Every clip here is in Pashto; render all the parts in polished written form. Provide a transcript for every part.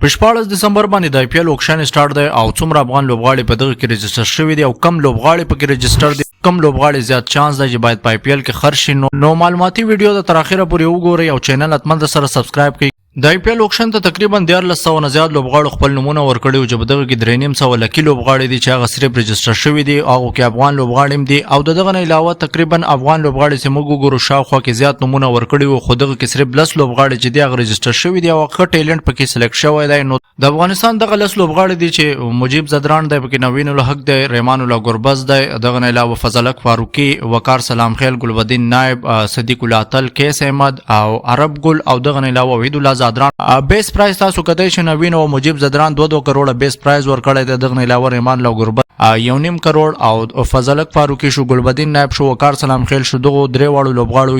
په 16 دسمبر باندې د آی پي ایل اوکشن سټارټ دی او څومره افغان لوبغاړي په دغه کې رجسټر شوي دي او کم لوبغاړي پکې رجسټر دي، کم لوبغاړي زیات چانس دی چې باید په آی پي ایل کې خرڅ شي. نو معلوماتي ویډیو د تر اخره پورې وګورئ او چینل حتما د سره سبسکرایب کړئ. د آی پي ایل اوکشن ته تقریبا 1300 نه زیات لوبغاړو خپل نومونه ورکړي وو، چې په دغه کې 350 لکي لوبغاړي دي چې هغه صرف رجسټر شوي دي، هغو کې افغان لوبغاړي هم دي. او د دغه نه علاوه تقریبا افغان لوبغاړي چې موږ وګورو شاوخوا کې زیات نومونه ورکړي وو، خو دغه کې صرف 10 لوبغاړي چې دي هغه رجسټر شوي دي او ښه ټیلنټ پکې سلیکټ شوی دی. نو د افغانستان دغه 10 لوبغاړي دي چې مجیب ځدراڼ دی پکې، نوین الحق دی، ریمان الله ګربز دی، دغه نه علاوه فضل حق فاروقي، وقار سلام خیل، ګلبدین نایب، صدیق الله اتل، کیس احمد او عرب ګل او دغه نه علاوه وحید الله ځدراڼ. بیس پرایز تاسو کتای شئ، نوین او مجیب ځدراڼ 2-2 کروڑه بیس پرایز ورکړی دی. دغه نه علاوه ریمان الله ګربز 1.5 کروڑ او فضل حق فاروقي شو، ګلبدین نایب شو، وقار سلام خیل شو، دغه درې واړو لوبغاړو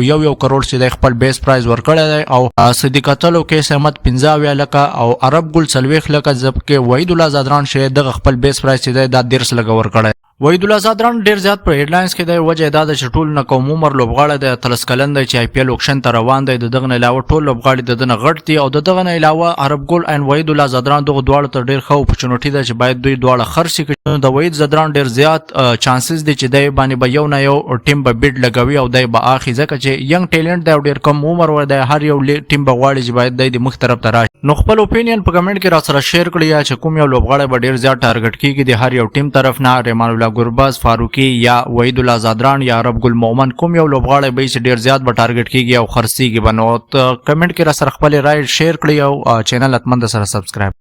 یو یو کروڑ چې دی خپل بیس پرایز ورکړی دی. او صدیق اتل او کیس احمد 75 لکه او عرب ګل 40 لکه، ځکه وحید الله ځدراڼ چې دغه خپل بیس پرایز چې دی دا 30 لکه ورکړی. وحید الله ځدراڼ ډیر زیات په هیډلاینز کې دی. وجه دا ده چې ټول نه کم عمر لوبغاړی دی، 18 کلن دی چې آی پي ایل اوکشن ته روان دی. د دغه نه علاوه ټول لوبغاړي د ده نه غټ دي او د دغه نه علاوه عرب ګل and وحید الله ځدراڼ دغه دواړو ته ډیر ښه اپرچونټي ده چې باید دوی دواړه خرڅ کړي. د وحید ځدراڼ ډیر زیات چانسز دي چې دی باندې به یو نه یو ټیم به بیډ لګوي او دی به اخلي، ځکه چې ینګ ټیلنټ دی او ډیر کم عمر ور دی. هر یو ټیم به غواړي چې باید دی د مخ طرف ته راشي. نو خپل اوپینین په کمنټ کې را سره شیر کړئ چې کوم یو لوبغاړی به ډیر زیات ټارګټ کیږي د هر یو ټیم طرف نه، ریمان الله ګربز، فاروقي یا وحید الله ځدراڼ یا عرب ګل مومن، کوم یو لوبغاړی به چې ډیر زیات به ټارګټ کیږي او خرڅیږي به؟ نو کمنټ کې را سره خپل رائے شیر کړئ او چینل حتما د سره سبسکرایب.